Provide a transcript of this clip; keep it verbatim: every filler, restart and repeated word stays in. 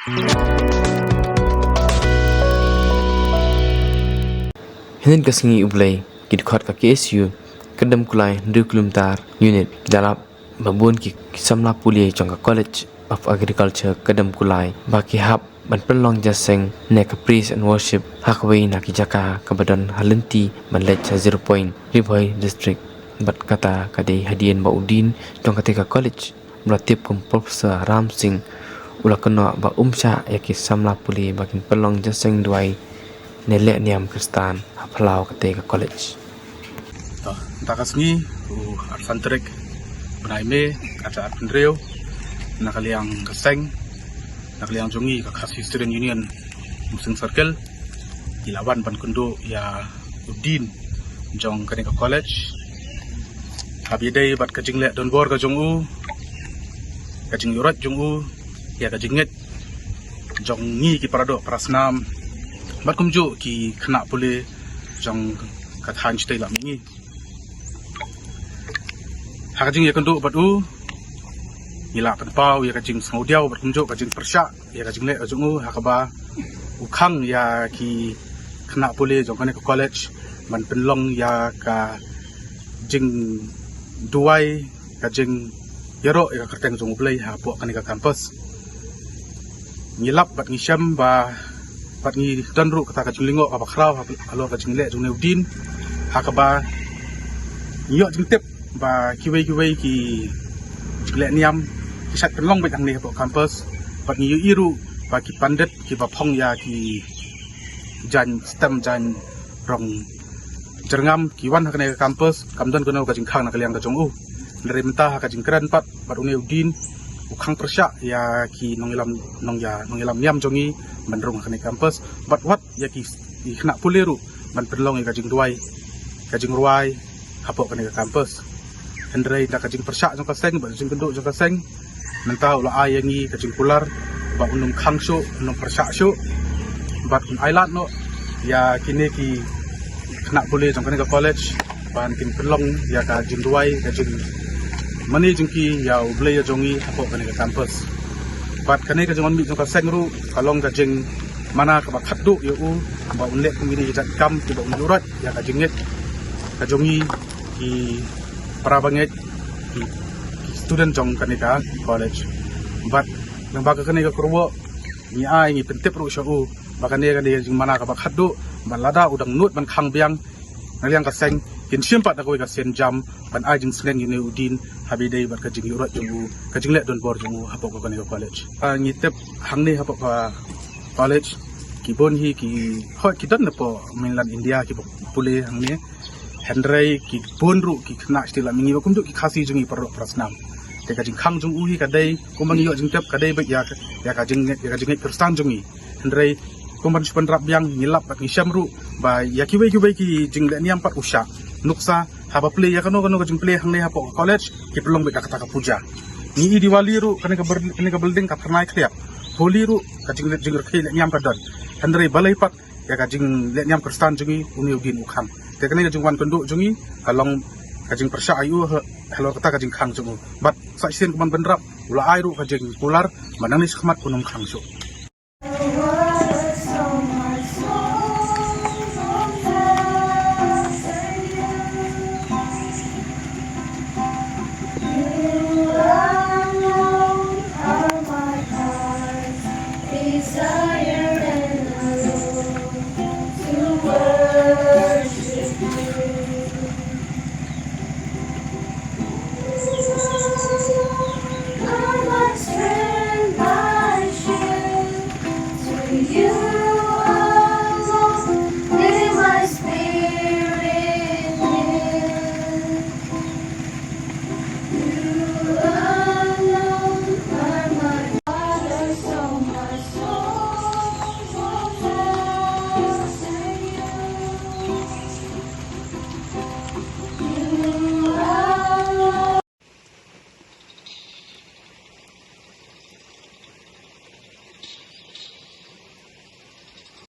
Hynnin ka sngi U Blei, ki dkhot ka K S U Khyndemkulai hynriew kilometer unit ki da lap ba bun ki, ki samla pule jong ka College of Agriculture Khyndemkulai ba ki hap ban pynlong jingïaseng ne ka praise and worship ha kawei na ki jaka kaba don ha lynti ban leit sha Zero Point, Ri Bhoi District. Bad kata ka dei hadien ba u Dean jong katei ka college, ba la tip kum Professor Ram Singh, u la kynnoh ba um shah ïa ki samla pule ba kin pynlong jingïaseng duwai ne leh niam Khristan ha phyllaw katei ka college. To, mynta ka sngi, u arphew san tarik bnai May, arhajar arphew hynriew, na ka liang ka seng, na ka liang jong ngi ka Khasi Student Union Umsning Circle, ki la wan ban kynduh ïa u Dean jong kane ka college. Haba ïadei bad ka jingleh donbor ka jong u, ka jingïuhroit jong u ïa ka jingngeit jong ngi ki paradoh parasnam bad kumjuh ki khynnah pule jong ka thaiñ Shatei Lamihngi. Ha ka jingïakynduh bad u, ngi la pynpaw ïa ka jingsngewdiaw bad kumjuh ka jingpyrshah ïa ka jingleh ka jong u, ha kaba u khang ïa ki khynnah pule jong kane ka college ban pynlong ïa ka jingduwai, ka jingïaroh ïa ka kyrteng jong U Blei hapoh kane ka campus. Ngi lap bad ngi shem ba, bad ngi don ruh kata ka jinglyngngoh kaba khraw ha, halor ka jingleh jong une u Dean, ha kaba ngi ïoh jingtip ba kiwei kiwei ki jingleh niam ki shait pynlong beit hangne hapoh campus. Bad ngi ïohi ruh ba ki pandit kiba phong ïa ki jaiñ stem, jaiñ rong jyrngam, ki wan ha kane ka campus, kam don kano ka jingkhang na ka liang ka jong u. Hynrei mynta ha ka jingkren pat bad une u Dean, u khang pyrshah ïa ki nongïalam, nongïa, nongïalam niam jong ngi ban rung ha kane ka campus. Bad wat ïa ki, ki khynnah pule ruh ban pynlong ïa ka jingduwai, ka jingrwai hapoh kane ka campus. Hynrei da ka jingpyrshah jong ka seng bad jingkynduh jong ka seng, mynta u la ai ïa ngi ka jingkular ba un ym khang shuh, un ym pyrshah shuh, bad un ailad noh ïa kine ki khynnah pule jong kane ka college ban kin pynlong ïa ka jingduwai, ka jingmane jong ki ïa U Blei ïa jong ngi hapoh kane ka campus. Bad kane ka jingwan mih jong ka seng ruh ka long ka jingmana kaba khatduh ïa u ba un leh kum kine ki jait kam kiba un ïuhroit ïa ka jingngeit ka jong ngi ki para bangeit, ki, ki student jong kane ka college. Bad lyngba ka kane ka kyrwoh ngi ai, ngi pyntip ruh sha u ba kane ka dei ka jingmana kaba khatduh, bad lada u dang nud ban khang biang na liang ka seng, kin shim pat da kawei ka sienjam ban ai jingsneng ïa une u Dean haba ïadei bad ka jingïuhroit jong u, ka jingleh donbor jong u hapoh kane ka college. Ah, ngi tip hangne hapoh ka college ki bun hi ki, hooid ki don napoh mainland India kiba pule hangne. Hynrei ki bun ruh ki khynnah Shatei Lamihngi bad kumjuh ki Khasi jong ngi para doh para snam. Te ka jingkhang jong u hi ka dei, kumba ngi ïoh jingtip, ka dei beit ïa ka, ïa ka jingngeit, ïa ka jingngeit Khristan jong ngi. Hynrei kumba shu pynrap biang, ngi lap bad ngi shem ruh ba ïa kiwei kiwei ki jingleh niam pat u shah. Nuksa, haba plie ïa kano kano ka jingplie hangne hapoh ka college, ki pynlong beit da kata ka puja. Ngi i Diwali ruh, kane ka ber-, kane ka building ka phyrnai khlieh. Holi ruh ka jingleh, jingrkhie leh niam ka don. Hynrei balei pat ïa ka jingleh niam Khristan jong ngi une u Dean u khang? Te kane ka jingwan kynduh jong ngi ka long ka jingpyrshah ïa u ha, halor kata ka jingkhang jong u. Bad sa shisien kumban bynrap u la ai ruh ka jingkular ba nangne shakhmat un ym khang shuh.